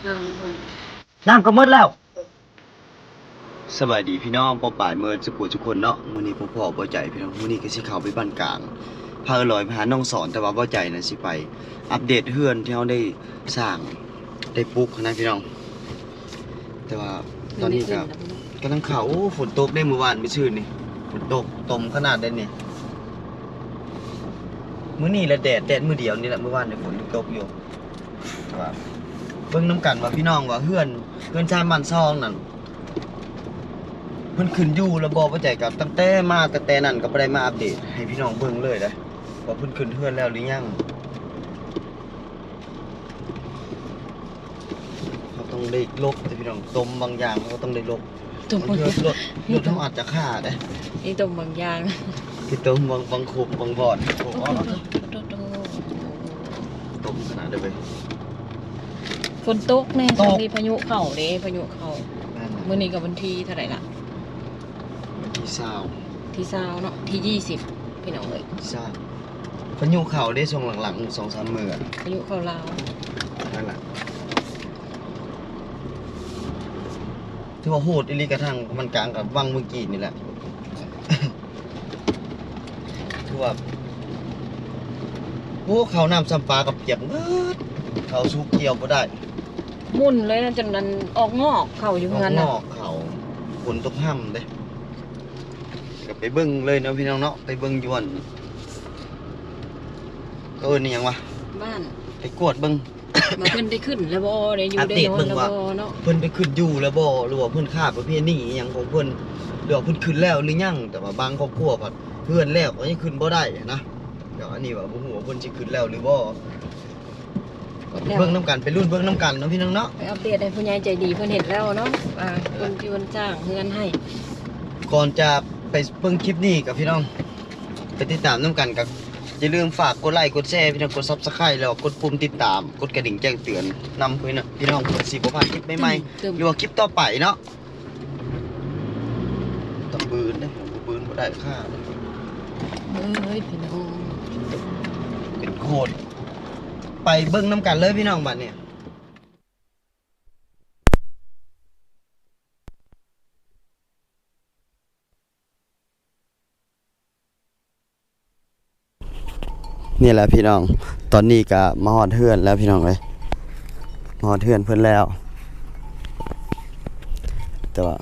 ນ້ຳກໍໝົດແລ້ວ. ສະບາຍດີພີ່ນ້ອງປ້ອງປາຍເໝິດສຸຂູສຸຄົນເນາະ. ມື້ນີ້ພົບພໍ້ບໍ່ໃຈພີ່ນ້ອງ, ມື້ນີ້ກໍຊິເຂົ້າໄປບ້ານກາງ ພາເອື້ອຍຫຼອຍໄປຫານ້ອງສອນ, ແຕ່ວ່າບໍ່ໃຈນະຊິໄປອັບເດດເຮືອນທີ່ເຮົາໄດ້ສ້າງ ໄດ້ປຸກຫັ້ນນະພີ່ນ້ອງ. ແຕ່ວ່າຕອນນີ້ກໍກຳລັງເຂົ້າ. ໂອ້ ຝົນຕົກເດ້ ມື້ວານມື້ຊືນນີ້, ຝົນຕົກຕົມຂະໜາດໃດນີ້. ມື້ນີ້ລະແດດ, ແດດມື້ດຽວນີ້ລະ, ມື້ວານນີ້ຝົນຕົກຢູ່. ວ່າເບິ່ງນຳກັນວ່າພີ່ນ້ອງວ່າເຮືອນ ເຮືອນຊານບ້ານຊ່ອງນັ້ນ ເພິ່ນຂຶ້ນຢູ່ແລ້ວບໍ່. ບໍ່ໃຈກໍຕັ້ງແຕ່ມາ ຕັ້ງແຕ່ນັ້ນກໍບໍ່ໄດ້ມາອັບເດດໃຫ້ພີ່ນ້ອງເບິ່ງເລີຍເດ້ ວ່າເພິ່ນຂຶ້ນເຮືອນແລ້ວຫຼືຍັງ. ເຮົາຕ້ອງໄດ້ຫຼົບເດ້ພີ່ນ້ອງ, ຕົມບາງຢ່າງເຮົາກໍຕ້ອງໄດ້ຫຼົບ. ຕົມບາງຢ່າງ ລົດ ລົດເຮົາອາດຈະຄາເດ້. ມີຕົມບາງຢ່າງ ມີຕົມບາງ ບາງຂຸມບາງບ່ອນ. ໂອ້ ໂອ້ ໂອ້ ຕົມຂະໜາດເດ້ເວີຍ. ຝົນຕົກແນ່ ຕກ ຊ່ວງນີ້ພາຍຸເຂົ້າເດ້ ພາຍຸເຂົ້າ. ແມ່ນລະ. ມື້ນີ້ກໍວັນທີເທົ່າໃດລະ? ວັນທີຊາວ ທີຊາວເນາະ, ທີຍີ່ສິບ ພີ່ນ້ອງເອີຍ. ຊາວ ພາຍຸເຂົ້າເດ້ຊ່ວງຫຼັງໆ ສອງສາມມື້ອະ ພາຍຸເຂົ້າລາວ. ນັ້ນລະ ຖືວ່າໂຫດອີ່ຫຼີ. ກະທາງມັນກາງກັບວັງເມື່ອກີ້ນີ້ແຫຼະ ຖືວ່າ ໂອ້ ເຂົ້ານ້ຳຊຳປາກໍປຽກເບິດ, ເຂົ້າສູ່ກ່ຽວບໍ່ໄດ້. ໝຸ່ນເລີຍນະ ຈົນນັ້ນອອກງອກເຂົ້າຢູ່ເຮືອນນະ, ອອກງອກເຂົ້າ. ຝົນຕົກຮ່ຳເດ້. ກໍໄປເບິ່ງເລີຍເນາະພີ່ນ້ອງເນາະ, ໄປເບິ່ງຢູ່ອັນ ເອີ້ນອີ່ຫຍັງວະ ບ້ານ, ໄປກວດເບິ່ງ ວ່າເພິ່ນໄດ້ຂຶ້ນແລ້ວບໍ່ ໄດ້ຢູ່ໄດ້ນອນແລ້ວບໍ່ເນາະ. ອັບເດດເບິ່ງວ່າເພິ່ນໄປຂຶ້ນຢູ່ແລ້ວບໍ່ ຫຼືວ່າເພິ່ນຂາດປະເພນີອີ່ຫຍັງຂອງເພິ່ນ ຫຼືວ່າເພິ່ນຂຶ້ນແລ້ວຫຼືຍັງ. ແຕ່ວ່າບາງຄອບຄົວພັດເຮືອນແລ້ວກໍຍັງຂຶ້ນບໍ່ໄດ້ນະ. ດຽວອັນນີ້ວ່າບໍ່ຮູ້ວ່າເພິ່ນຊິຂຶ້ນແລ້ວຫຼືບໍ່. ເບິ່ງນຳກັນ ໄປລຸ້ນເບິ່ງນຳກັນເນາະພີ່ນ້ອງເນາະ. ໄປອັບເດດໃຫ້ຜູ້ໃຫຍ່ໃຈດີເພິ່ນເຫັນແລ້ວເນາະ ວ່າເພິ່ນ ເອີ ທີ່ເພິ່ນສ້າງເຮືອນໃຫ້. ກ່ອນຈະໄປເບິ່ງຄລິບນີ້ກັບພີ່ນ້ອງ ໄປຕິດຕາມນຳກັນ ກໍຢ່າລືມຝາກກົດໄລກົດແຊພີ່ນ້ອງ, ກົດ Subscribe ແລ້ວກໍກົດປຸ່ມຕິດຕາມ ກົດກະດິ່ງແຈ້ງເຕືອນນຳ ເພື່ອພີ່ນ້ອງເພື່ອຊິບໍ່ພາດຄລິບໃໝ່ໆ ຫຼືວ່າຄລິບຕໍ່ໄປເນາະ. ຕ້ອງບືນເດ້ ບໍ່ບືນບໍ່ໄດ້ຄ່າເດ້. ເອີຍ ພີ່ນ້ອງ ເປັນໂຄດ. ໄປເບິ່ງນຳກັນເລີຍພີ່ນ້ອງ ບາດນີ້. ນີ້ແຫຼະພີ່ນ້ອງ, ຕອນນີ້ກະມາຮອດເຮືອນແລ້ວພີ່ນ້ອງເອີຍ, ມາຮອດເຮືອນເພິ່ນແລ້ວ. ແຕ່ວ່າ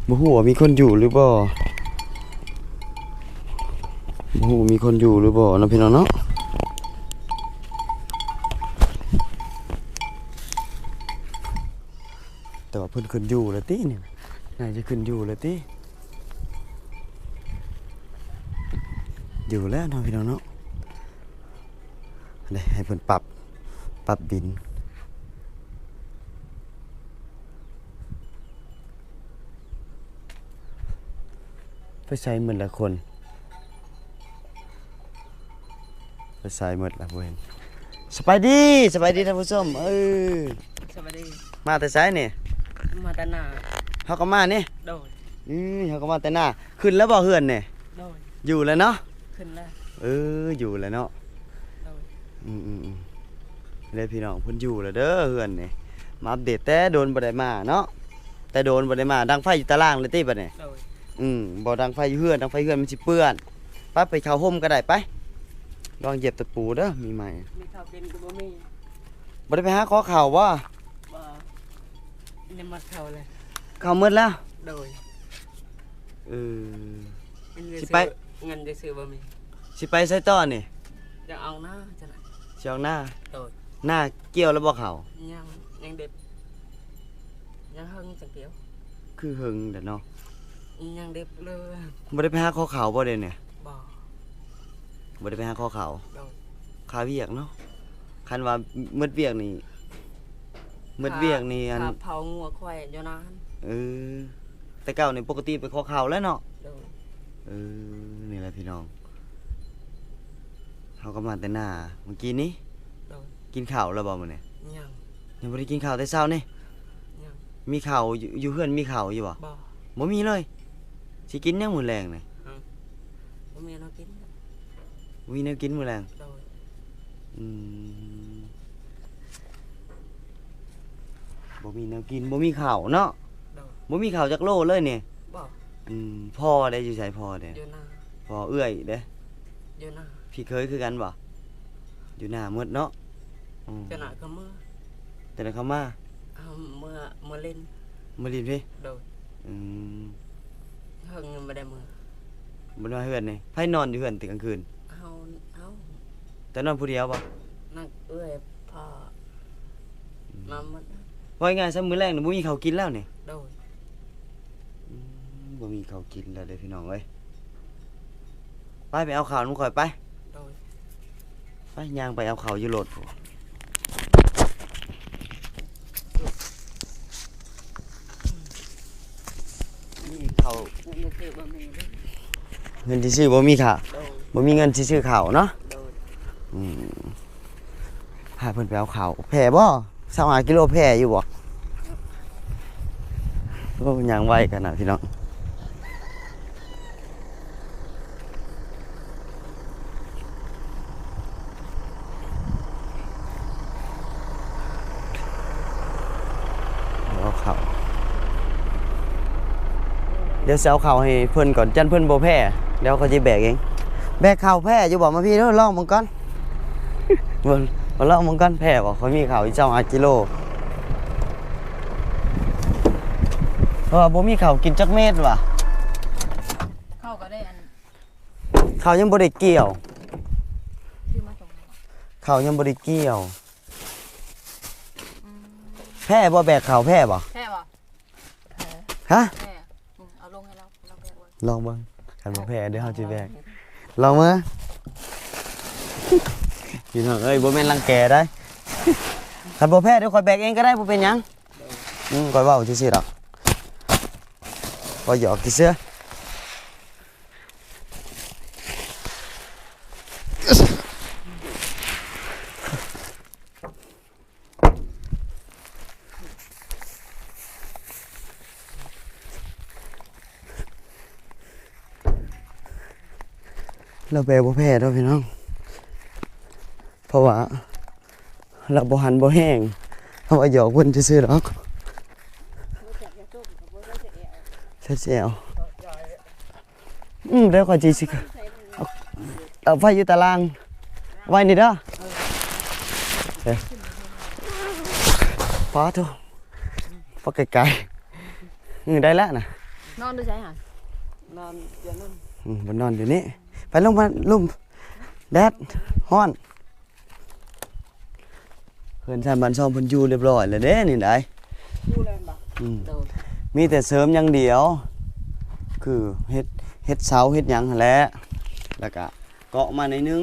ບໍ່ຮູ້ວ່າມີຄົນຢູ່ຫຼືບໍ່, ບໍ່ຮູ້ມີຄົນຢູ່ຫຼືບໍ່ເນາະພີ່ນ້ອງເນາະ. ແຕ່ວ່າເພິ່ນຂຶ້ນຢູ່ແລ້ວຕິນີ້, ໜ້າຈະຂຶ້ນຢູ່ແລ້ວຕິ. ຢູ່ແລ້ວເນາະພີ່ນ້ອງເນາະ. ເດ້ ໃຫ້ເພິ່ນປັບ ປັບດິນ. ໄປໃສໝົດລະຄົນ? ໄປໃສໝົດລະ ບໍ່ເຫັນ. ສະບາຍດີ ສະບາຍດີທ່ານຜູ້ຊົມ. ເອີ ສະບາຍດີ. ມາແຕ່ໃສນີ້? ມາແຕ່ນາ. ເຮົາກໍມານີ້? ໂດຍ. ອື ເຮົາກໍມາແຕ່ນາ. ຂຶ້ນແລ້ວບໍ່ເຮືອນນີ້? ໂດຍ. ຢູ່ແລ້ວເນາະ? ຂຶ້ນແລ້ວ. ເອີ ຢູ່ແລ້ວເນາະ? ໂດຍ. ອືໆໆ ເດ້ພີ່ນ້ອງ ເພິ່ນຢູ່ແລ້ວເດີເຮືອນນີ້. ມາອັບເດດ ແຕ່ດົນບໍ່ໄດ້ມາເນາະ, ແຕ່ດົນບໍ່ໄດ້ມາ. ດັງໄຟຢູ່ຕາລ່າງເລີຍຕິບັດນີ້? ໂດຍ. ອື ບໍ່ດັງໄຟຢູ່ເຮືອນ, ດັງໄຟເຮືອນມັນຊິເປື້ອນ. ໄປ ໄປເຂົ້າຮົ່ມກໍໄດ້ ໄປ. ລອງຢຽບຕະປູເດີ ມີໄມ້. ມີເຂົ້າກິນກໍບໍ່ມີ. ບໍ່ໄດ້ໄປຫາຂໍເຂົ້າບໍ່? ບໍ່ ຍັງໝົດເຂົ້າເລີຍ. ເຂົ້າໝົດແລ້ວ? ໂດຍ. ເອີ ຊິໄປ ເງິນຈະຊື້ບໍ່ມີ. ຊິໄປໃສຕໍ່ນີ້? ຈະອອກນາ ຈະ ຊິອອກນາ. ໂດຍ. ນາກ່ຽວແລ້ວບໍ່ເຂົ້າ? ຍັງ ຍັງເດັບ ຍັງເຫິງຈັ່ງກ່ຽວ. ຄືເຫິງແລ້ວເນາະ. ຍັງເດັບເລີຍ. ບໍ່ໄດ້ໄປຫາຂໍເຂົ້າບໍ່ເດນີ້? ບໍ່ ບໍ່ໄດ້ໄປຫາຂໍເຂົ້າ. ໂດຍ. ຄາວຽກເນາະ, ຄັນວ່າໝົດວຽກນີ້ ໝົດວຽກນີ້ ອັນ ເຜົາງົວຄວາຍຢູ່ນານ. ເອີ ແຕ່ເກົ່ານີ້ປົກກະຕິໄປຂໍເຂົ້າແລ້ວເນາະ. ໂດຍ. ເອີ ນີ້ແຫຼະພີ່ນ້ອງ, ເຮົາກໍມາແຕ່ນາມື້ກີ້ນີ້. ໂດຍ. ກິນເຂົ້າແລ້ວບໍ່ມື້ນີ້? ຍັງ ຍັງບໍ່ໄດ້ກິນເຂົ້າແຕ່ເຊົ້ານີ້? ຍັງ. ມີເຂົ້າຢູ່ ຢູ່ເຮືອນມີເຂົ້າຢູ່ບໍ່? ບໍ່ ບໍ່ມີເລີຍ. ຊິກິນຫຍັງມື້ແລງນີ້? ຮະ ບໍ່ມີແນວກິນ. ບໍ່ມີແນວກິນມື້ແລງ? ໂດຍ. ອືມ. ບໍ່ມີແນວກິນ ບໍ່ມີເຂົ້າເນາະ. ໂດຍ. ບໍ່ມີເຂົ້າຈັກໂລເລີຍນີ້. ບໍ່. ອືມ ພໍ່ເດ້ ຢູ່ໃສພໍ່ເດ້? ຢູ່ນາ. ພໍ່. ເອື້ອຍເດ້? ຢູ່ນາ. ພີ່ເຂີຍຄືກັນບໍ່? ຢູ່ນາໝົດເນາະ. ອືມ ເຈົ້າໜ້າກໍເມືອ ເຈົ້າໜ້າເຂົ້າມາ. ເອົາ ເມືອ ເມືອຫຼິ້ນ ເມືອຫຼິ້ນພີ້. ໂດຍ. ອືມ ເພິ່ງຍັງບໍ່ໄດ້ເມືອ ບໍ່ໄດ້ມາເຮືອນນີ້. ໃຜນອນຢູ່ເຮືອນແຕ່ກາງຄືນ? ເຮົາ ເຮົາ. ເຈົ້ານອນຜູ້ດຽວບໍ່? ນັກເອື້ອຍພໍ່ ອືມ ນອນໝົດ. ເວົ້າງ່າຍໆ ຊະ ມື້ແລງນີ້ບໍ່ມີເຂົ້າກິນແລ້ວນີ້. ໂດຍ. ອືມ ບໍ່ມີເຂົ້າກິນແລ້ວເດ້ພີ່ນ້ອງເອີຍ. ໄປ ໄປເອົາເຂົ້ານຳຂ້ອຍໄປ. ໂດຍ. ໄປ ຍ່າງໄປເອົາເຂົ້າຢູ່ລົດພຸ້ນ. ມີເຂົ້າ ເງິນຊື້ບໍ່ມີເດ້ ເງິນຊິຊື້ບໍ່ມີຄ່າ. ໂດຍ. ບໍ່ມີເງິນຊິຊື້ເຂົ້າເນາະ. ໂດຍ. ອືມ ພາເພິ່ນໄປເອົາເຂົ້າ. ແພ້ບໍ່? ຊາວຫ້າກິໂລ ແພ້ຢູ່ບໍ່? ໂອ້ ຍ່າງໄວຂະໜາດພີ່ນ້ອງ. ເອົາເຂົ້າ ດຽວຊິເອົາເຂົ້າໃຫ້ເພິ່ນກ່ອນ ຢ້ານເພິ່ນບໍ່ແພ້ ດຽວຂ້ອຍຊິແບກເອງ. ແບກເຂົ້າແພ້ຢູ່ບໍ່? ມາພີ້ເດີ ລອງເບິ່ງກ່ອນ. ບໍ່ ມາລອງເບິ່ງກ່ອນ ແພ້ບໍ່? ຂ້ອຍມີເຂົ້າອີກຊາວຫ້າກິໂລ. ເພາະວ່າບໍ່ມີເຂົ້າກິນຈັກເມັດວ່າ. ເຂົ້າກໍໄດ້ອັນ ເຂົ້າຍັງບໍ່ໄດ້ກ່ຽວ ເຂົ້າຍັງບໍ່ໄດ້ກ່ຽວ. ອືມ ແພ້ບໍ່? ແບກເຂົ້າແພ້ບໍ່? ແພ້ບໍ່? ຮະ? ແພ້. ອືມ ເອົາລົງໃຫ້ລາວ ລາວແບກເບິ່ງ. ລອງເບິ່ງ ຄັນບໍ່ແພ້ ເດີເຮົາຊິແບກ. ລອງເບິ່ງ ພີ່ນ້ອງເອີຍ ບໍ່ແມ່ນລັງແກໄດ໋. ຄັນບໍ່ແພ້ ດຽວຂ້ອຍແບກເອງກໍໄດ້ ບໍ່ເປັນຫຍັງ. ອືມ ຂ້ອຍເວົ້າຊື່ໆດອກ ຂ້ອຍຫຍອກຊື່ໆ. ລາວແບກບໍ່ແພ້ດອກພີ່ນ້ອງ ເພາະວ່າລາວບໍ່ຫັນບໍ່ແຮງ ເຮົາວ່າຫຍອກເພິ່ນຊື່ໆດອກ. ແຊວ ອືມ ດຽວຂ້ອຍຊິ ຊິເອົາ ເອົາໄວ້ຢູ່ຕາລາງ ໄວ້ນີ້ເດີ. ເອີ ປາໂທ້ ພໍໄກໆ. ອືມ ໄດ້ແລ້ວນະ. ນອນຢູ່ໃສຫັ້ນ? ນອນຢູ່ນັ້ນ. ອືມ ບໍ່ນອນຢູ່ນີ້. ໄປລົງມາລຸ່ມ ແດດຮ້ອນ. ເຮືອນຊານບ້ານຊ່ອງເພິ່ນຢູ່ລຽບຮ້ອຍແລ້ວເດ້ນີ້ໄດ໋. ຢູ່ແລ້ວແມ່ນບໍ່? ອືມ ໂດຍ. ມີແຕ່ເສີມຢ່າງດຽວ ຄືເຮັດ ເຮັດເສົາເຮັດຫຍັງຫັ້ນແຫຼະ ແລ້ວກະເກາະມາໜ້ອຍໜຶ່ງ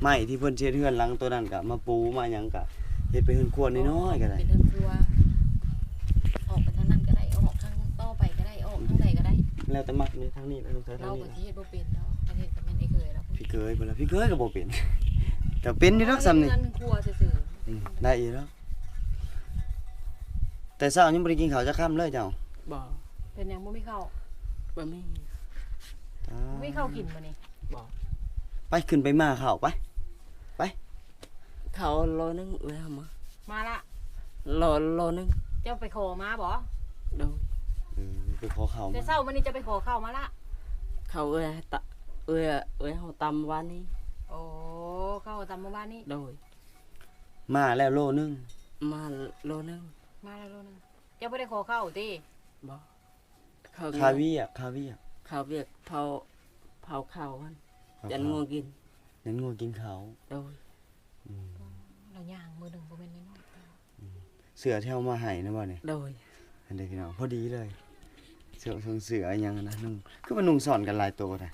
ໄມ້ທີ່ເພິ່ນຊິເຮັດເຮືອນຫຼັງໂຕນັ້ນກະມາປູມາຫຍັງ ກະເຮັດເປັນເຮືອນຄົວນ້ອຍໆກໍໄດ້ ເປັນເຮືອນຄົວ. ອອກໄປທາງນັ້ນກໍໄດ້ ອອກທາງຕໍ່ໄປກໍໄດ້ ອອກທາງໃດກໍໄດ້ ແລ້ວແຕ່ມັກ. ນີ້ທາງນີ້ ລາວກໍຊິເຮັດບໍ່ເປັນດອກ ຄັນເຮັດກໍແມ່ນໄອ້ເຂີຍລາວ. ພີ່ເຂີຍ ເພິ່ນລະ ພີ່ເຂີຍກໍບໍ່ເປັນ ກໍເປັນຢູ່ດອກສ່ຳນີ້ ເຮືອນຄົວຊື່ໆ. ອືມ ໄດ້ຢູ່ດອກ. ແຕ່ເຊົ້າຍັງບໍ່ໄດ້ກິນເຂົ້າຈັກຄຳເລີຍເຈົ້າ. ບໍ່. ເປັນຫຍັງບໍ່ມີເຂົ້າ? ບໍ່ມີ. ບໍ່ມີເຂົ້າກິນມື້ນີ້? ບໍ່. ໄປ ຂຶ້ນໄປໝ່າເຂົ້າໄປ ໄປ. ເຂົ້າໂລໜຶ່ງ ເອື້ອຍເອົາມາ ມາລະ ໂລ ໂລໜຶ່ງ. ເຈົ້າໄປຂໍມາບໍ່? ໂດຍ. ເອີ ໄປຂໍເຂົ້າມາ ແຕ່ເຊົ້າມື້ນີ້ເຈົ້າໄປຂໍເຂົ້າມາລະ? ເຂົ້າເອື້ອຍຕະ ເອື້ອຍ ເອື້ອຍເຮົາຕຳວານນີ້. ໂອ້ ເຂົ້າຕຳເມື່ອວານນີ້. ໂດຍ. ມາແລ້ວໂລໜຶ່ງ. ມາໂລໜຶ່ງ. ມາແລ້ວໂລໜຶ່ງ. ເຈົ້າບໍ່ໄດ້ຂໍເຂົ້າຕິ? ບໍ່. ເຂົ້າ ຄ່າວຽກ ຄ່າວຽກ ຄ່າວຽກເຜົາ ເຜົາເຂົ້າຫັ້ນ ເຜົາເຂົ້າ ຢ້ານງົວກິນ ຢ້ານງົວກິນເຂົ້າ. ໂດຍ. ອືມ ລາວຍ່າງມື້ໜຶ່ງບໍ່ແມ່ນນ້ອຍໆ. ອືມ ເສື້ອທີ່ເຮົາມາໃຫ້ນະບໍ່ນີ້? ໂດຍ. ອັນນີ້ພີ່ນ້ອງ ພໍດີເລີຍ ເສື້ອ ເສື້ອອີ່ຫຍັງນະ ນຸ່ງ ຄືວ່ານຸ່ງຊ້ອນກັນຫຼາຍໂຕແທ້?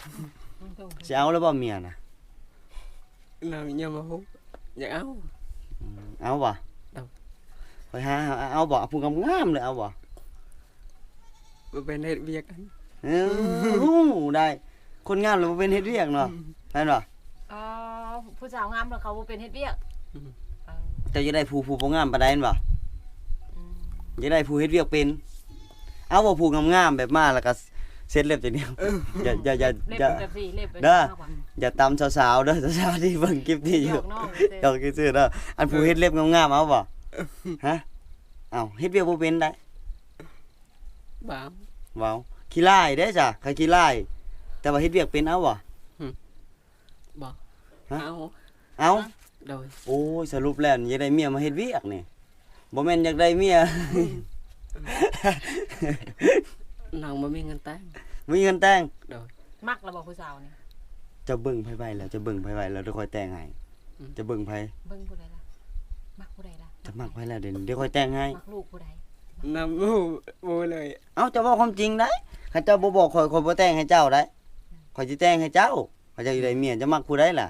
ຊິເອົາແລ້ວບໍ່ເມຍນະ? ນາງຍັງບໍ່ຮູ້ ຢາກເອົາ. ອືມ ເອົາບໍ່? ເອົາ. ຂ້ອຍຫາ ເອົາບໍ່? ເອົາຜູ້ງາມໆເລີຍ ເອົາບໍ່? ບໍ່ເປັນເຮັດວຽກ. ເອີ ຮູ້ໄດ້ ຄົນງາມແລ້ວບໍ່ເປັນເຮັດວຽກເນາະ. ອືມ ແມ່ນບໍ່? ອໍ ຜູ້ສາວງາມແລ້ວເຂົາບໍ່ເປັນເຮັດວຽກ. ອືມ ເອີ ເຈົ້າຢາກໄດ້ຜູ້ ຜູ້ບໍ່ງາມປານໃດແມ່ນບໍ່? ອືມ ຢາກໄດ້ຜູ້ເຮັດວຽກເປັນ. ເອົາບໍ່? ຜູ້ງາມໆແບບມາແລ້ວກໍ ເຊັດເລັບຈັກດຽວ. ເອີ ຢ່າ ຢ່າ ຢ່າ ຢ່າ ເລັບແບບນີ້ ເລັບແບບນີ້ ເດີ ມາກກວ່າ ຢ່າຕຳສາວໆເດີ ສາວໆທີ່ເບິ່ງຄລິບນີ້ຢູ່ ຫຍອກນ້ອງ ຫຍອກຊື່ໆເດີ. ອັນຜູ້ເຮັດເລັບງາມໆ ເອົາບໍ່? ຮະ? ເອົ້າ ເຮັດວຽກບໍ່ເປັນໄດ໋. ເວົ້າ ເວົ້າ ຂີ້ລ້າຍເດ້ຊະ ຄັນຂີ້ລ້າຍ ແຕ່ວ່າເຮັດວຽກເປັນເອົາບໍ່? ບໍ່ ຮະ? ເອົາ ເອົາ ໂດຍ. ໂອ້ຍ ສະຫຼຸບແລ້ວນີ້ ຢາກໄດ້ເມຍມາເຮັດວຽກນີ້ ບໍ່ແມ່ນຢາກໄດ້ເມຍ. ນ້ອງບໍ່ມີເງິນແຕ່ງ. ບໍ່ມີເງິນແຕ່ງ. ໂດຍ. ມັກແລ້ວບໍ່ຜູ້ສາວນີ້? ເຈົ້າເບິ່ງໃຜໄວ້ແລ້ວ? ເຈົ້າເບິ່ງໃຜໄວ້ແລ້ວ ດຽວຂ້ອຍແຕ່ງໃຫ້. ອືມ ເຈົ້າເບິ່ງໃຜ? ເບິ່ງຜູ້ໃດລະ? ມັກຜູ້ໃດລະ? ເຈົ້າມັກໃຜແລ້ວ ດຽວ ດຽວຂ້ອຍແຕ່ງໃຫ້. ມັກລູກຜູ້ໃດ? ນຳ ບໍ່ ບໍ່ເລີຍ. ເອົ້າ ເຈົ້າເວົ້າຄວາມຈິງໄດ໋. ຄັນເຈົ້າບໍ່ບອກຂ້ອຍ ຂ້ອຍບໍ່ແຕ່ງໃຫ້ເຈົ້າໄດ໋. ອືມ ຂ້ອຍຊິແຕ່ງໃຫ້ເຈົ້າ. ຂ້ອຍຢາກໄດ້ເມຍ. ເຈົ້າມັກຜູ້ໃດລະ?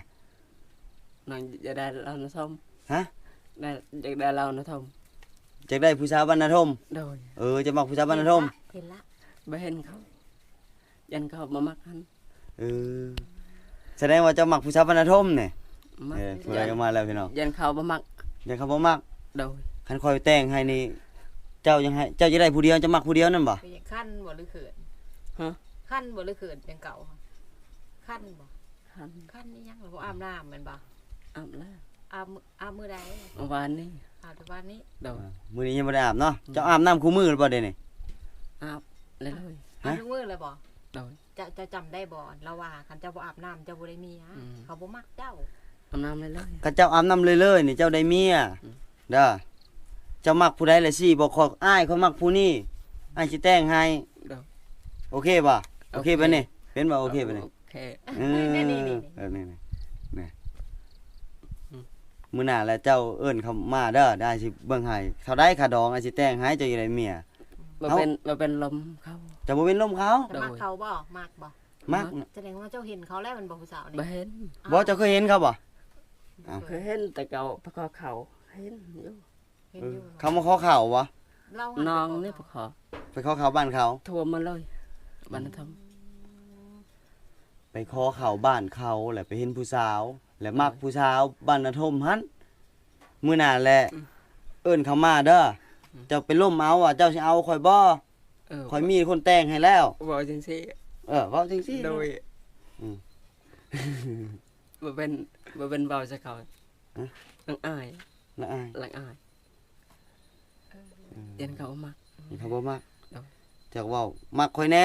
ນ້ອງຢາກໄດ້ລາວນາທົ່ມ. ຮະ? ໄດ້ ຢາກໄດ້ລາວນາທົ່ມ. ຢາກໄດ້ຜູ້ສາວບ້ານນາທົ່ມ? ໂດຍ. ເອີ ເຈົ້າມັກຜູ້ສາວບ້ານນາທົ່ມ? ເຫັນລະ ເຫັນລະ. ບໍ່ເຫັນເຂົາ ຢ້ານເຂົາບໍ່ມັກຫັ້ນ. ເອີ ສະແດງວ່າເຈົ້າມັກຜູ້ສາວບ້ານນາທົ່ມນີ້. ມັກ. ເອີ ຜູ້ໃດກໍມາແລ້ວພີ່ນ້ອງ. ຢ້ານເຂົາບໍ່ມັກ. ຢ້ານເຂົາບໍ່ມັກ. ໂດຍ. ຄັນຂ້ອຍແຕ່ງໃຫ້ນີ້ ເຈົ້າຢາກໃຫ້ ເຈົ້າຢາກໄດ້ຜູ້ດຽວ ເຈົ້າມັກຜູ້ດຽວນັ້ນບໍ່? ຄັນບໍ່ ຫຼືເຂີນ? ຮະ? ຄັນບໍ່ ຫຼືເຂີນຈັ່ງເກົ່າ? ຄັນບໍ່? ຄັນ ຄັນອີ່ຫຍັງລະ ບໍ່ອາບນ້ຳແມ່ນບໍ່? ອາບແລ້ວ. ອາບ ອາບມື້ໃດ? ວານນີ້. ອາບແຕ່ວານນີ້. ໂດຍ. ມື້ນີ້ຍັງບໍ່ໄດ້ອາບເນາະ. ອືມ ເຈົ້າອາບນ້ຳຄູ່ມື້ຫຼືບໍ່ດຽວນີ້? ອາບເລື້ອຍໆ. ຮະ? ອາບທຸກມື້ເລີຍບໍ່? ໂດຍ. ເຈົ້າ ເຈົ້າຈຳໄດ້ບໍ່ ລາວວ່າ ຄັນເຈົ້າບໍ່ອາບນ້ຳ ເຈົ້າບໍ່ໄດ້ເມຍ. ອືມ ເຂົາບໍ່ມັກເຈົ້າ. ອາບນ້ຳເລື້ອຍໆ. ຄັນເຈົ້າອາບນ້ຳເລື້ອຍໆນີ້ ເຈົ້າໄດ້ເມຍ. ອືມ ເດີ ເຈົ້າມັກຜູ້ໃດລະຊີ້ບອກຂ້ອຍ ອ້າຍ ຂ້ອຍມັກຜູ້ນີ້ ອ້າຍຊິແຕ່ງໃຫ້. ໂດຍ. ໂອເຄບໍ່? ໂອເຄປານນີ້ ເຫັນບໍ່? ໂອເຄປານນີ້. ໂອເຄ. ເອີ ນີ້ໆໆ ເອີ ນີ້ໆ ນີ້ ອືມ ມື້ໜ້າລະເຈົ້າເອີ້ນເຂົາມາເດີ ດຽວອ້າຍຊິເບິ່ງໃຫ້. ເທົ່າໃດຄ່າດອງ ອ້າຍຊິແຕ່ງໃຫ້ ເຈົ້າຢາກໄດ້ເມຍ. ບໍ່ເປັນ ເອົ້າ ບໍ່ເປັນລົມເຂົາ. ເຈົ້າບໍ່ເປັນລົມເຂົາ? ໂດຍ. ເຈົ້າມັກເຂົາບໍ່? ມັກບໍ່? ມັກ. ສະແດງວ່າເຈົ້າເຫັນເຂົາແລ້ວແມ່ນບໍ່ ຜູ້ສາວນີ້? ບໍ່ເຫັນ. ບໍ່ ເຈົ້າເຄີຍເຫັນເຂົາບໍ່? ເຄີຍເຫັນແຕ່ເຂົາໄປຂໍເຂົ້າ ເຫັນຢູ່. ເຫັນຢູ່. ເອີ ເນາະ ເຂົາມາຂໍເຂົ້າບໍ່? ນ້ອງນີ້ໄປຂໍ ໄປຂໍເຂົ້າບ້ານເຂົາ. ທົ່ວມາເລີຍ ອືມ ບ້ານນາທົ່ມ. ໄປຂໍເຂົ້າບ້ານເຂົາ ແລ້ວໄປເຫັນຜູ້ສາວ ແລ້ວມັກ ໂດຍ ຜູ້ສາວບ້ານນາທົ່ມຫັ້ນ. ມື້ໜ້າແຫຼະ ອືມ ເອີ້ນເຂົາມາເດີ. ອືມ ເຈົ້າໄປລົມເອົາວ່າ ເຈົ້າຊິເອົາຂ້ອຍບໍ່? ເອີ ຂ້ອຍມີຄົນແຕ່ງໃຫ້ແລ້ວ. ເວົ້າຈັ່ງຊີ້. ເອີ ເວົ້າຈັ່ງຊີ້. ໂດຍ. ອືມ ບໍ່ແມ່ນ ບໍ່ແມ່ນເວົ້າໃສ່ເຂົາ. ຮະ? ລະອາຍ ລະອາຍ ລະອາຍ. ເອີ ຢ້ານເຂົາບໍ່ມັກ. ຢ້ານເຂົາບໍ່ມັກ. ໂດຍ. ຈັກເວົ້າ ມັກຂ້ອຍແດ່.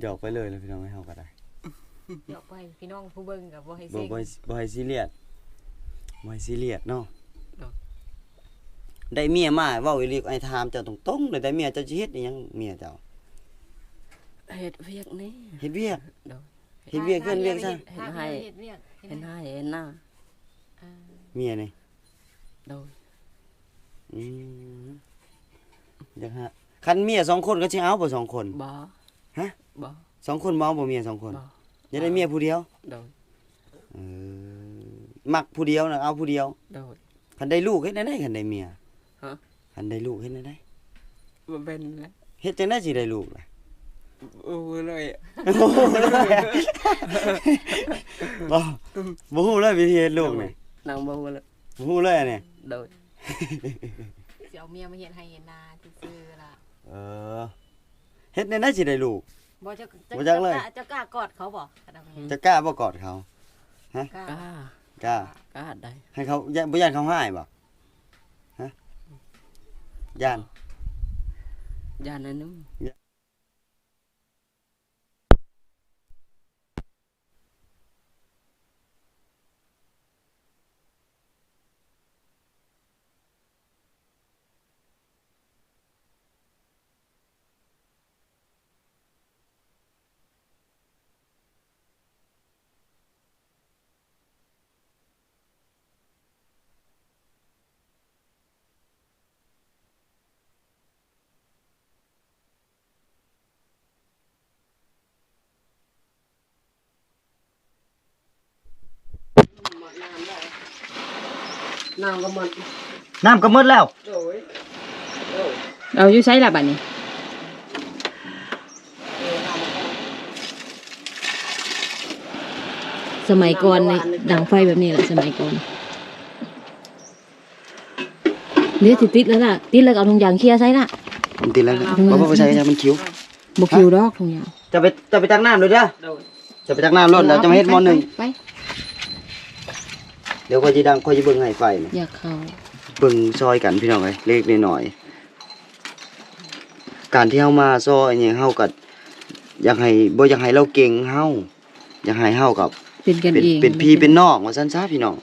ຢອກໄປເລີຍລະພີ່ນ້ອງເອີຍ ເຮົາກໍໄດ້ ຢອກໄປ. ພີ່ນ້ອງຜູ້ເບິ່ງກໍບໍ່ໃຫ້ ບໍ່ ບໍ່ ບໍ່ໃຫ້ຊີຣຽສ ບໍ່ໃຫ້ຊີຣຽສເນາະ. ໂດຍ. ໄດ້ເມຍມາ ເວົ້າອີ່ຫຼີ ອ້າຍຖາມເຈົ້າຕົງໆເລີຍ ໄດ້ເມຍເຈົ້າຊິເຮັດອີ່ຫຍັງເມຍເຈົ້າ? ເຮັດວຽກນີ້ ເຮັດວຽກ. ໂດຍ. ເຮັດວຽກເຮືອນວຽກຊານ ເຮັດໄຮ່ ເຮັດວຽກ ເຮັດໄຮ່ ເຮັດນາ. ເມຍນີ້. ໂດຍ. ອືມ ຢາກຫາ ຄັນເມຍສອງຄົນກໍຊິເອົາບໍ່ສອງຄົນ? ບໍ່. ຮະ? ບໍ່. ສອງຄົນບໍ່ເອົາບໍ່ ເມຍສອງຄົນ? ບໍ່. ຢາກໄດ້ເມຍຜູ້ດຽວ? ໂດຍ. ເອີ ມັກຜູ້ດຽວນະ ເອົາຜູ້ດຽວ. ໂດຍ. ຄັນໄດ້ລູກເຮັດແນວໃດ ຄັນໄດ້ເມຍ? ຮະ? ຄັນໄດ້ລູກເຮັດແນວໃດ? ບໍ່ເປັນແລ້ວ. ເຮັດຈັ່ງໃດຊິໄດ້ລູກລະ? ບໍ່ຮູ້ເລີຍ ບໍ່ ບໍ່ຮູ້ເລີຍວິທີເຮັດລູກນີ້. ໂດຍ. ນາງບໍ່ຮູ້ເລີຍ ບໍ່ຮູ້ເລີຍອັນນີ້. ໂດຍ. ຊິເອົາເມຍມາເຮັດໄຮ່ເຮັດນາຊື່ໆລະ. ເອີ ເຮັດແນວໃດຊິໄດ້ລູກ? ບໍ່ ເຈົ້າ ບໍ່ຈັກເລີຍ. ເຈົ້າກ້າ ເຈົ້າກ້າກອດເຂົາບໍ່? ເຈົ້າກ້າບໍ່ກອດເຂົາ? ຮະ? ກ້າ ກ້າ ກ້າ ກ້າໄດ້. ໃຫ້ເຂົາ ຢ້ານ ບໍ່ຢ້ານເຂົາຮ້າຍບໍ່? ຮະ? ຢ້ານ ຢ້ານອັນໜຶ່ງ. ນ້ຳກໍໝົດ ນ້ຳກໍໝົດແລ້ວ. ໂດຍ. ເອົາຢູ່ໃສລະບາດນີ້? ສະໄໝກ່ອນນີ້ ດັງໄຟແບບນີ້ແຫຼະ ສະໄໝກ່ອນ. ເດ ຊິຕິດແລ້ວລະ ຕິດແລ້ວກໍເອົາຖົງຢາງເຄຍໃສ່ລະ. ມັນຕິດແລ້ວນະ ເອົາໄປໃສ່ ມັນຄິວ ບໍ່ຄິວດອກຖົງຢາງ. ຈະໄປ ຈະໄປຕັກນ້ຳເດີ. ໂດຍ. ຈະໄປຕັກນ້ຳໂລດ ແລ້ວຈະມາເຮັດໝໍ້ໜຶ່ງ. ໄປ ໄປ ດຽວຂ້ອຍຊິດັງ ຂ້ອຍຊິເບິ່ງໃຫ້ໄຟນະ. ຢາກເຂົ້າ ເບິ່ງຊ່ອຍກັນພີ່ນ້ອງເອີຍ ເລັກໆນ້ອຍໆ. ການທີ່ເຮົາມາຊ່ອຍຫຍັງ ເຮົາກໍຢາກໃຫ້ ບໍ່ຢາກໃຫ້ລາວເກັ່ງເຮົາ ຢາກໃຫ້ເຮົາກັບ ເປັນກັນເອງ ເປັນ ເປັນພີ່ເປັນນ້ອງວ່າຊັ້ນຊະພີ່ນ້ອງ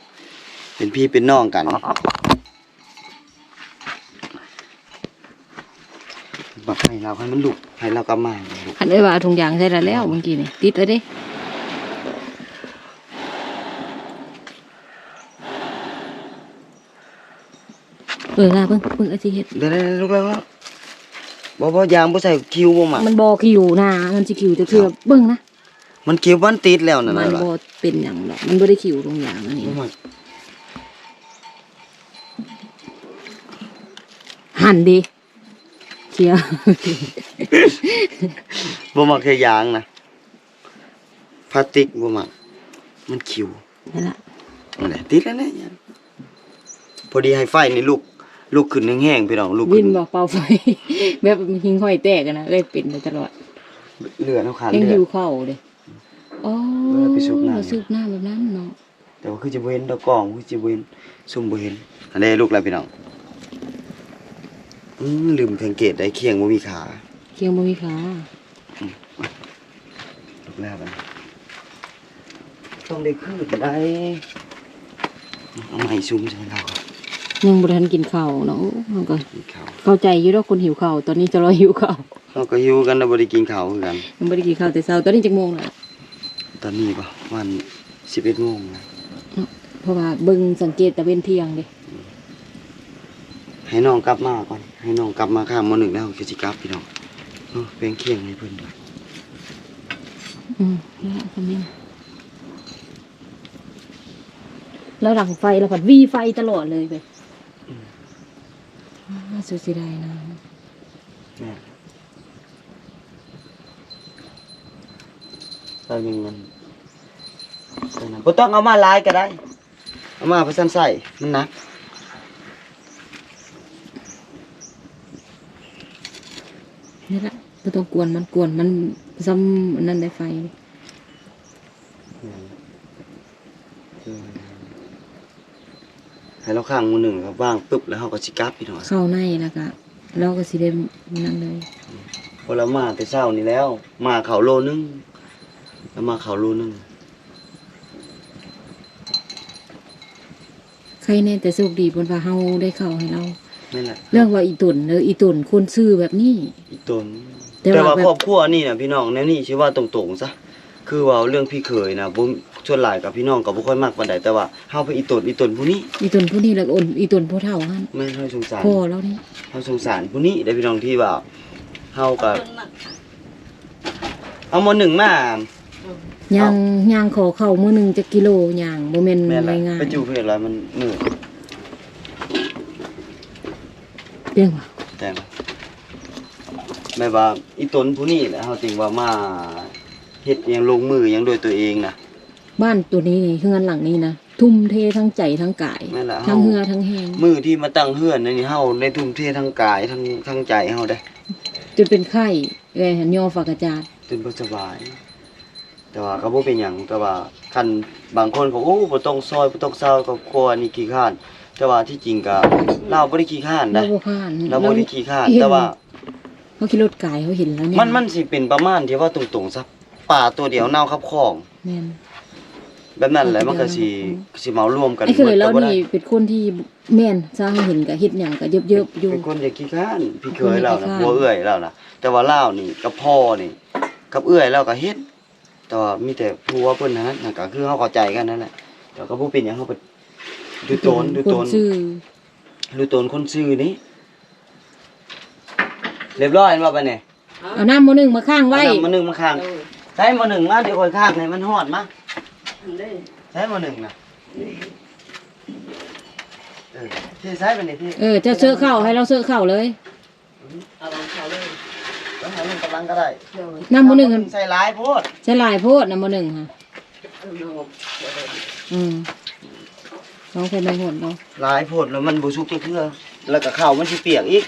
ເປັນພີ່ເປັນນ້ອງກັນ. ບັກໃຫ້ລາວ ໃຫ້ມັນລຸກ ໃຫ້ລາວກັບມາ. ຄັນເອື້ອຍວ່າເອົາຖົງຢາງໃສ່ລະແລ້ວ ເມື່ອກີ້ນີ້ຕິດແລ້ວເດ້. ເອີ ລາເບິ່ງ ເບິ່ງອາຊິເຮັດ ໄດ້ໆໆ ລຸກແລ້ວ ບໍ່ ບໍ່ ຢາງບໍ່ໃສ່ ຄິວບໍ່ມັກ ມັນບໍ່ຄິວນະ ມັນຊິຄິວຈັກເທື່ອ. ເອົ້າ ເບິ່ງນະ ມັນຄິວ ມັນຕິດແລ້ວນັ້ນ ມັນບໍ່ເປັນຫຍັງດອກ ມັນບໍ່ໄດ້ຄິວທຸງຢ່າງອັນນີ້ ຫັ້ນເດ ເສຍ ບໍ່ມັກເຮັດຢາງນະ ພລາສຕິກບໍ່ມັກ ມັນຄິວ. ນັ້ນລະ ນັ້ນແຫຼະ ຕິດແລ້ວແຫຼະ. ພໍດີໃຫ້ໄຟນີ້ລຸກ ລຸກຂຶ້ນແຮງໆ ພີ່ນ້ອງ ລຸກຂຶ້ນ ວິນບໍ່ ເປົ່າໄຟ ແບບຫິ້ງຫ້ອຍແຕກຫັ້ນນະ ເອີຍ ເປັນມາຕະຫຼອດ. ເລືອດເຮົາຂາດ ຍັງ ເລືອດ ຫິວເຂົ້າເດ້. ອໍ ເອີ ໄປສູບນ້ຳ ມາສູບນ້ຳແບບນັ້ນເນາະ. ແຕ່ວ່າຄືຊິບໍ່ເຫັນດອກກ້ອງ ຄືຊິບໍ່ເຫັນ ຊຸ່ມບໍ່ເຫັນ. ອັນນີ້ລຸກແລ້ວພີ່ນ້ອງ. ອື ລືມສັງເກດໄດ້ ຄຽງບໍ່ມີຂາ ຄຽງບໍ່ມີຂາ. ອືມ ລຸກແລ້ວບັດນີ້ ຕ້ອງໄດ້ຄືນໄດ້. ເອົາໄມ້ຊຸ່ມໃສ່ລາວ ຍັງບໍ່ທັນກິນເຂົ້າເນາະ. ໂອ້ ມັນກໍ ກິນເຂົ້າ ເຂົ້າໃຈຢູ່ດອກຄົນຫິວເຂົ້າ ຕອນນີ້ຈະລໍຫິວເຂົ້າ. ເຮົາກໍຫິວກັນ ແຕ່ບໍ່ໄດ້ກິນເຂົ້າຄືກັນ ຍັງບໍ່ໄດ້ກິນເຂົ້າແຕ່ເຊົ້າ. ຕອນນີ້ຈັກໂມງແລ້ວ? ຕອນນີ້ບໍ່ ປະມານສິບເອັດໂມງແລ້ວເນາະ ເພາະວ່າເບິ່ງສັງເກດຕາເວັນທ່ຽງເດ້. ໃຫ້ນ້ອງກັບມາກ່ອນ ໃຫ້ນ້ອງກັບມາຂ້າງໝໍ້ໜຶ່ງແລ້ວ ເຮົາກໍຊິກັບພີ່ນ້ອງ. ເອີ ແປງຄຽງໃຫ້ເພິ່ນດ້ວຍ. ອືມ ແລ້ວກໍມີ ແລ້ວດັງໄຟ ແລ້ວພັດຫວີ່ໄຟຕະຫຼອດເລີຍເວີຍ. ອືມ ອາ ສຸດເສຍດາຍນະ. ແມ່ນ ເຈົ້າຍັງເງິນ ບໍ່ຕ້ອງເອົາມາຫຼາຍກໍໄດ້ ເອົາມາພາສັນໃສ່ ມັນໜັກ. ນີ້ລະ ບໍ່ຕ້ອງກວນມັນ ກວນມັນຊ່ຳອັນນັ້ນໄດ້ໄຟ. ແມ່ນ ໃຫ້ລາວຄ້າງມື້ໜຶ່ງ ແລ້ວວາງປຶບ ແລ້ວເຮົາກໍຊິກັບພີ່ນ້ອງ. ເຂົ້າໃນແລ້ວກະ ລາວກໍຊິໄດ້ນັ້ນເລີຍ. ເພາະລາວມາແຕ່ເຊົ້ານີ້ແລ້ວ ມາເຂົ້າໂລໜຶ່ງ ລາວມາເຂົ້າໂລໜຶ່ງ. ໃຄແນ່ແຕ່ໂຊກດີ ເພິ່ນວ່າເຮົາໄດ້ເຂົ້າໃຫ້ລາວ. ແມ່ນແຫຼະ ເລື່ອງວ່າອີຕົນເດີ ອີຕົນຄົນຊື່ແບບນີ້ ອີຕົນ. ແຕ່ ແຕ່ວ່າ ວ່າແບບ ຄອບຄົວນີ້ນະພີ່ນ້ອງ ແນວນີ້ຊິເວົ້າຕົງໆຊະ ຄືເວົ້າເລື່ອງພີ່ເຂີຍນະ ບໍ່ ສ່ວນຫຼາຍກໍພີ່ນ້ອງກໍບໍ່ຄ່ອຍມັກປານໃດ ແຕ່ວ່າເຮົາໄປອີຕົນ ອີຕົນຜູ້ນີ້ ອີຕົນຜູ້ນີ້ ແລ້ວກໍອີຕົນຜູ້ເຖົ້າຫັ້ນ. ແມ່ນ ເຮົາສົງສານ ພໍ່ລາວນີ້ ເຮົາສົງສານຜູ້ນີ້ເດ້ພີ່ນ້ອງ ທີ່ວ່າເຮົາກໍ ເອົາໝໍ້ໜຶ່ງມາ ຍ່າງ ຍ່າງຂໍເຂົ້າມື້ໜຶ່ງຈັກກິໂລຍ່າງ ບໍ່ແມ່ນງ່າຍໆ. ໄປຈູ່ເພດລະມັນເມື່ອຍ ແຕ່ງວ່າ ແຕ່ງ ແບບວ່າອີຕົນຜູ້ນີ້ແຫຼະ ເຮົາຈຶ່ງວ່າມາເຮັດຫຍັງ ລົງມືຫຍັງດ້ວຍຕົວເອງນະ. ບ້ານໂຕນີ້ນີ້ ເຮືອນຫຼັງນີ້ນະ ທຸ່ມເທທັງໃຈທັງກາຍ ແມ່ນລະ ທັງເຫື່ອທັງແຮງ. ມື້ທີ່ມາຕັ້ງເຮືອນນີ້ ເຮົາໄດ້ທຸ່ມເທທັງກາຍ ທັງ ທັງໃຈເຮົາເດ້ ຈົນເປັນໄຂ້ ເອື້ອຍຫັ້ນຍໍຝາກກະຈາດ ຈົນບໍ່ສະບາຍ. ແຕ່ວ່າກໍບໍ່ເປັນຫຍັງ ແຕ່ວ່າຄັນບາງຄົນກໍ ໂອ້ ບໍ່ຕ້ອງຊ່ອຍ ບໍ່ຕ້ອງຊາວ ຄອບຄົວນີ້ຂີ້ຄ້ານ. ແຕ່ວ່າທີ່ຈິງກໍລາວບໍ່ໄດ້ຂີ້ຄ້ານນະ ລາວບໍ່ຄ້ານ ລາວບໍ່ໄດ້ຂີ້ຄ້ານ ແຕ່ວ່າເຮົາຂີ່ລົດກາຍ ເຮົາເຫັນແລ້ວນີ້ ມັນ ມັນຊິເປັນປະມານທີ່ເວົ້າຕົງໆຊະ ປາຕົວດຽວເນົ່າຂັບຂອງ. ແມ່ນ ແບບນັ້ນແຫຼະ ມັນກໍຊິ ຊິເໝົາລວມກັນ. ອ້າຍເຂີຍລາວນີ້ເປັນຄົນທີ່ ແມ່ນ ຊາວເຮົາເຫັນກໍເຮັດຫຍັງກໍເຍີບໆຢູ່ ເປັນຄົນທີ່ຂີ້ຄ້ານ. ພີ່ເຂີຍລາວນະ ຜົວເອື້ອຍລາວນະ ແຕ່ວ່າລາວນີ້ກັບພໍ່ນີ້ ກັບເອື້ອຍລາວກໍເຮັດ ແຕ່ວ່າມີແຕ່ຜົວເພິ່ນຫັ້ນນະ ກໍຄືເຮົາເຂົ້າໃຈກັນນັ້ນແຫຼະ. ແຕ່ກໍບໍ່ເປັນຫຍັງ ເຮົາກໍດູໂຕນ ດູໂຕນ ຄົນຊື່ ດູໂຕນຄົນຊື່ນີ້. ຮຽບຮ້ອຍແມ່ນບໍ່ບາດນີ້? ເອົານ້ຳໝໍ້ໜຶ່ງມາຄ້າງໄວ້ ເອົານ້ຳໝໍ້ໜຶ່ງມາຄ້າງ. ເອີ ໃຊ້ໝໍ້ໜຶ່ງມາ ດຽວຂ້ອຍຄ້າງໃຫ້ມັນຮ້ອນມາ. ໃຊ້ໝໍ້ໜຶ່ງນະ. ເອີ ເທໃສ່ບາດນີ້ ເທ. ເອີ ເຈົ້າເຊີເຂົ້າ ໃຫ້ລາວເຊີເຂົ້າເລີຍ. ເອົາເຂົ້າເລີຍ ເອົາໃຫ້ມັນກຳລັງກໍໄດ້. ໂດຍ ນ້ຳໝໍ້ໜຶ່ງ ນ້ຳໝໍ້ໜຶ່ງໃສ່ຫຼາຍໂພດ ໃສ່ຫຼາຍໂພດ ນ້ຳໝໍ້ໜຶ່ງຫັ້ນ. ເອີ ອືມ ລອງໃສ່ໃບໂຫດເນາະ ຫຼາຍໂພດແລ້ວມັນບໍ່ສຸກຈັກເທື່ອ ແລ້ວກໍເຂົ້າມັນຊິປຽກອີກ.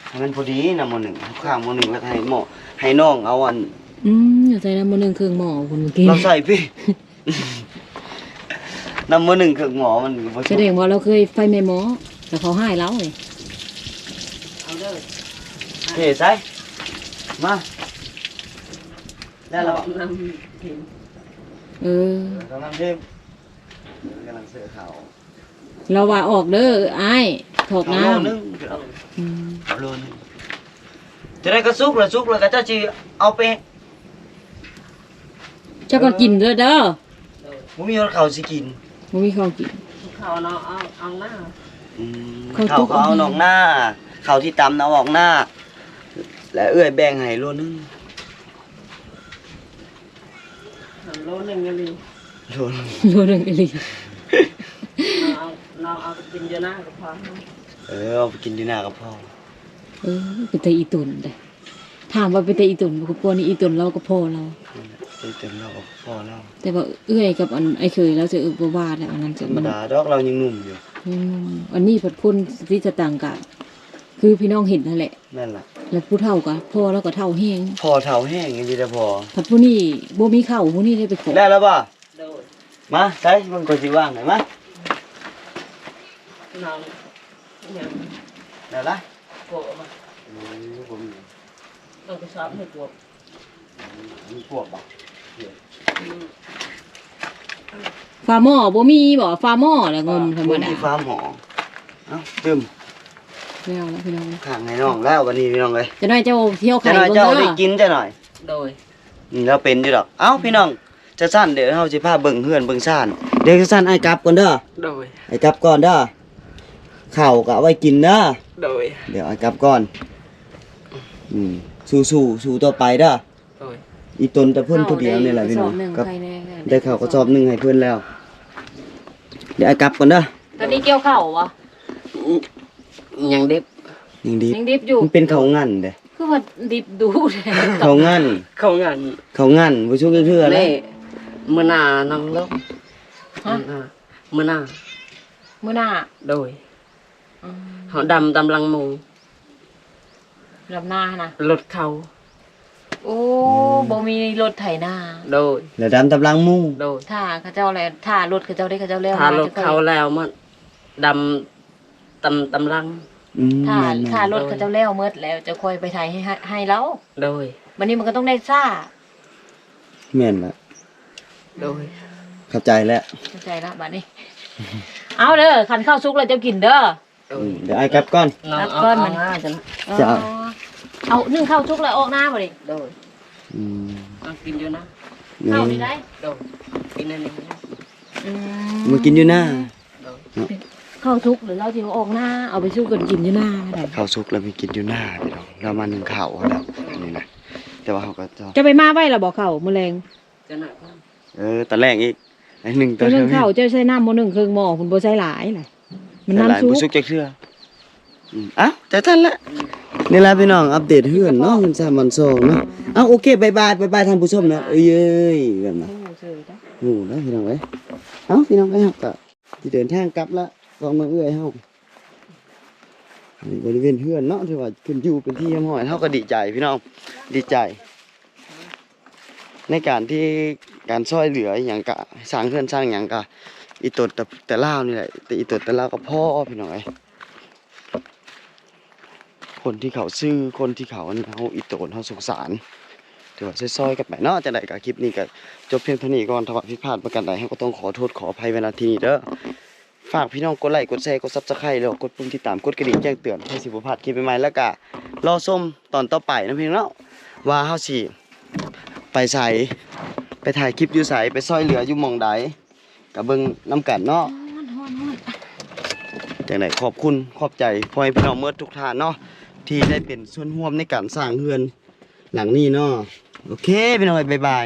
ໃຫ້ມັນພໍດີນະໝໍ້ໜຶ່ງ ຂ້າງໝໍ້ໜຶ່ງ ແລ້ວກໍໃຫ້ໝໍ້ ໃຫ້ນ້ອງເອົາອັນ ອືມ ໃສ່ນ້ຳໝໍ້ໜຶ້ງເຄື່ອງໝໍ້ພຸ້ນເມື່ອກີ້ ລາວໃສ່ພີ້ ນ້ຳໝໍ້ໜຶ້ງເຄື່ອງໝໍ້ມັນກໍບໍ່ສຸກ ສະແດງວ່າລາວເຄີຍໄຟໄໝ້ໝໍ້ ແລ້ວເຂົາຮ້າຍລາວນີ້ ເອົາເດີ ເທໃສ່ ມາ ແລ້ວລະ ເອົານ້ຳ ເອີ ເອີ ເອົານ້ຳເທ ເອີ ກຳລັງເສີເຂົ້າ ລາວວ່າອອກເດີອ້າຍ ຖອກນ້ຳ ເອົາໂລໜຶ່ງ ອືມ ເອົາໂລໜຶ່ງ ຈະໄດ້ກະສຸກລະ ສຸກລະກະເຈົ້າຊິເອົາໄປ ເຈົ້າກໍກິນເດີ ບໍ່ມີເຂົ້າຊິກິນ ບໍ່ມີເຂົ້າກິນ ເຂົ້າເນາະ ເອົາ ເອົາໜ້າ ອືມ ເຂົ້າ ເຂົ້າກໍເອົານອກໜ້າ ເຂົ້າທີ່ຕຳນະເອົາອອກໜ້າ ແລະເອື້ອຍແບ່ງໃຫ້ໂລໜຶ່ງ ໂລໜຶ່ງອີ່ຫຼີ ໂລ ໂລໜຶ່ງອີ່ຫຼີ ນ້ອງເອົາ ນ້ອງເອົາໄປກິນຢູ່ນາກໍພໍ ເອີ ເອົາໄປກິນຢູ່ນາກໍພໍ ເອີ ເປັນຕາອີ່ຕົນເດ້ ຖາມວ່າເປັນຕາອີ່ຕົນບໍ່ ພວກນີ້ອີ່ຕົນລາວກັບພໍ່ລາວ ອີ່ຕົນລາວກັບພໍ່ລາວ ແຕ່ວ່າເອື້ອຍກັບອັນອ້າຍເຂີຍລາວຈະ ເອີ ບໍ່ວ່າແລ້ວ ອັນນັ້ນຈະ ທຳມະດາດອກ ລາວຍັງໜຸ່ມຢູ່ ຍັງໜຸ່ມ ອັນນີ້ພັດຄົນສະຕິສະຕັງກະຄືພີ່ນ້ອງເຫັນຫັ້ນແຫຼະ ແມ່ນລະ ແລ້ວຜູ້ເຖົ້າກະ ພໍ່ລາວກະເຖົ້າແຮງ ພໍ່ເຖົ້າແຮງອີ່ຫຼີເດ້ພໍ່ ພັດຜູ້ນີ້ບໍ່ມີເຂົ້າ ຜູ້ນີ້ໄດ້ໄປຂໍ ໄດ້ແລ້ວບໍ່? ໂດຍ ມາໃສ່ເບິ່ງ ຂ້ອຍຊິວາງໃຫ້ ມາ ນ້ອງຫຍັງ ໄດ້ລະ ໂກະມາ ເອີ ບໍ່ມີ ເອົາກະສອບໃຫ້ກວບ ມີກວບບໍ່? ອືມ ຝາໝໍ້ບໍ່ມີບໍ່? ຝາໝໍ້ລະງົມທຳມະດາ ບໍ່ມີຝາໝໍ້ ເອົ້າ ຕື່ມ ແລ້ວລະພີ່ນ້ອງ ຂ້າງໃຫ້ນ້ອງແລ້ວບັດນີ້ພີ່ນ້ອງເອີຍ ຈັກໜ້ອຍເຈົ້າ ເຈົ້າໄຂເບິ່ງເດີ ໄດ້ກິນຈັກໜ້ອຍ ໂດຍ ອືມ ລາວເປັນຢູ່ດອກ ເອົ້າ ພີ່ນ້ອງ ຈັ່ງຊັ້ນດຽວເຮົາຊິພາເບິ່ງເຮືອນເບິ່ງຊານ ດຽວຈັ່ງຊັ້ນອ້າຍກັບກ່ອນເດີ ໂດຍ ອ້າຍກັບກ່ອນເດີ ເຂົ້າກໍເອົາໄວ້ກິນເດີ ໂດຍ ດຽວອ້າຍກັບກ່ອນ ອືມ ສູ້ໆ ສູ້ຕໍ່ໄປເດີ ໂດຍ ອີ່ຕົນແຕ່ເພິ່ນຜູ້ດຽວນີ້ແຫຼະພີ່ນ້ອງ ໄດ້ເຂົ້າກະສອບໜຶ່ງໃຫ້ເພິ່ນແລ້ວ ດຽວອ້າຍກັບກ່ອນເດີ ຕອນນີ້ກ່ຽວເຂົ້າບໍ່? ຍັງດິບ ຍັງດິບ ຍັງດິບຢູ່ ມັນເປັນເຂົ້າງັນເດ້ ຄືວ່າດິບດຸແທ້ ເຂົ້າງັນ ເຂົ້າງັນ ເຂົ້າງັນບໍ່ສຸກຈັກເທື່ອເລີຍ ມື້ໜ້ານ້ອງລົງ ຮະ ມື້ໜ້າ ມື້ໜ້າ ມື້ໜ້າ ໂດຍ ອືມ ເຮົາດຳຕາມຫຼັງໝູ່ ດຳນາຫັ້ນນະ ລົດເຂົ້າ ໂອ້ ອືມ ບໍ່ມີລົດໄຖນາ ໂດຍ ແລ້ວດຳຕາມຫຼັງໝູ່ ໂດຍ ຖ້າເຂົາເຈົ້າແລ້ວ ຖ້າລົດເຂົາເຈົ້າໄດ້ ເຂົາເຈົ້າແລ້ວ ຖ້າລົດເຂົາແລ້ວມາດຳ ຕຳ ຕຳລັງ ອືມ ຖ້າ ແມ່ນໆ ຖ້າລົດເຂົາເຈົ້າແລ້ວໝົດແລ້ວ ຈະຄ່ອຍໄປໄຖໃຫ້ ໃຫ້ລາວ ໂດຍ ບັດນີ້ມັນກໍຕ້ອງໄດ້ຊ້າ ແມ່ນລະ ໂດຍ ເຂົ້າໃຈແລ້ວ ເຂົ້າໃຈລະບັດນີ້ ເອົາເດີ ຄັນເຂົ້າສຸກແລ້ວເຈົ້າກິນເດີ ໂດຍ ອືມ ດຽວອ້າຍກັບກ່ອນ ກັບກ່ອນ ເອົາ ເອົາໜຶ້ງເຂົ້າສຸກແລ້ວອອກນາບໍ່ນີ້ ໂດຍ ອືມ ເອົາກິນຢູ່ນາ ເຂົ້ານີ້ໄດ້ ໂດຍ ກິນອັນນີ້ ອືມ ມາກິນຢູ່ນາ ເຂົ້າສຸກແລ້ວເຮົາຊິເອົາອອກນາ ເອົາໄປສູ່ກັນກິນຢູ່ນາໄດ້ ເຂົ້າສຸກແລ້ວໄປກິນຢູ່ນາພີ່ນ້ອງ ລາວມາໜຶ້ງເຂົ້າຫັ້ນແຫຼະ ອັນນີ້ນະ ແຕ່ວ່າເຮົາກໍຈະ ຈະໄປມາໄວ້ລະບໍ່ເຂົ້າມື້ແລງ ເອີ ຕອນແລງອີກ ໜຶ້ງຕອນ ຕອນໜຶ້ງເຂົ້າ ເຈົ້າໃສ່ນ້ຳໝໍ້ໜຶ້ງເຄິ່ງໝໍ້ພຸ້ນ ບໍ່ໃສ່ຫຼາຍລະ ມັນນານສຸກ ບໍ່ສຸກຈັກເທື່ອ ອືມ ເອົ້າ ຈັ່ງຊັ້ນແຫຼະ ນີ້ລະພີ່ນ້ອງ ອັບເດດເຮືອນເນາະ ເຮືອນສາມວັນສອງເນາະ ເອົ້າ ໂອເຄ ບາຍບາຍ ບາຍບາຍທ່ານຜູ້ຊົມເນາະ ເອີຍ ເອີຍ ກັນນະ ໂອ້ ເຊີຍ ໂອ້ ນະພີ່ນ້ອງເອີຍ ເອົ້າ ພີ່ນ້ອງເອີຍ ເຮົາກໍ ຊິເດີນທາງກັບລະ ຂອງເມືອງເອື້ອຍເຮົາ ນີ້ບໍລິເວນເຮືອນເນາະ ຖືວ່າຂຶ້ນຢູ່ເປັນທີ່ຮຽບຮ້ອຍ ເຮົາກໍດີໃຈພີ່ນ້ອງ ດີໃຈ ໃນການທີ່ ການຊ່ອຍເຫຼືອອີ່ຫຍັງກະ ສ້າງເຮືອນສ້າງຫຍັງກະ ອີ່ຕົນແຕ່ ແຕ່ລາວນີ້ແຫຼະ ແຕ່ອີ່ຕົນແຕ່ລາວກໍພໍພີ່ນ້ອງເອີຍ. ຄົນທີ່ເຂົາຊື້ ຄົນທີ່ເຂົາອັນນີ້ ເຮົາອີ່ໂຕນ ເຮົາສົງສານ ຖືວ່າຊ່ອຍໆກັນໄປເນາະ. ຈັ່ງໃດກໍຄລິບນີ້ກໍຈົບພຽງເທົ່ານີ້ກ່ອນ. ຖ້າວ່າຜິດພາດປະການໃດ ເຮົາກໍຕ້ອງຂໍໂທດຂໍອະໄພໄວ້ ນະ ທີ່ນີ້ເດີ. ຝາກພີ່ນ້ອງກົດໄລ ກົດແຊ ກົດ Subscribe ແລ້ວກໍກົດປຸ່ມຕິດຕາມ ກົດກະດິ່ງແຈ້ງເຕືອນ ເພື່ອຊິບໍ່ພາດຄລິບໃໝ່ໆ ແລ້ວກໍລໍຊົມຕອນຕໍ່ໄປນຳພີ່ນ້ອງເນາະ ວ່າເຮົາຊິໄປໃສ ໄປຖ່າຍຄລິບຢູ່ໃສ ໄປຊ່ອຍເຫຼືອຢູ່ໝ່ອງໃດ ກໍເບິ່ງນຳກັນເນາະ. ຈັ່ງໃດຂອບຄຸນຂອບໃຈພໍ່ແມ່ພີ່ນ້ອງເໝິດທຸກທ່ານເນາະ ທີ່ໄດ້ເປັນສ່ວນຮ່ວມໃນການສ້າງເຮືອນຫຼັງນີ້ເນາະ. ໂອເຄ ພີ່ນ້ອງເອີຍ ບາຍບາຍ.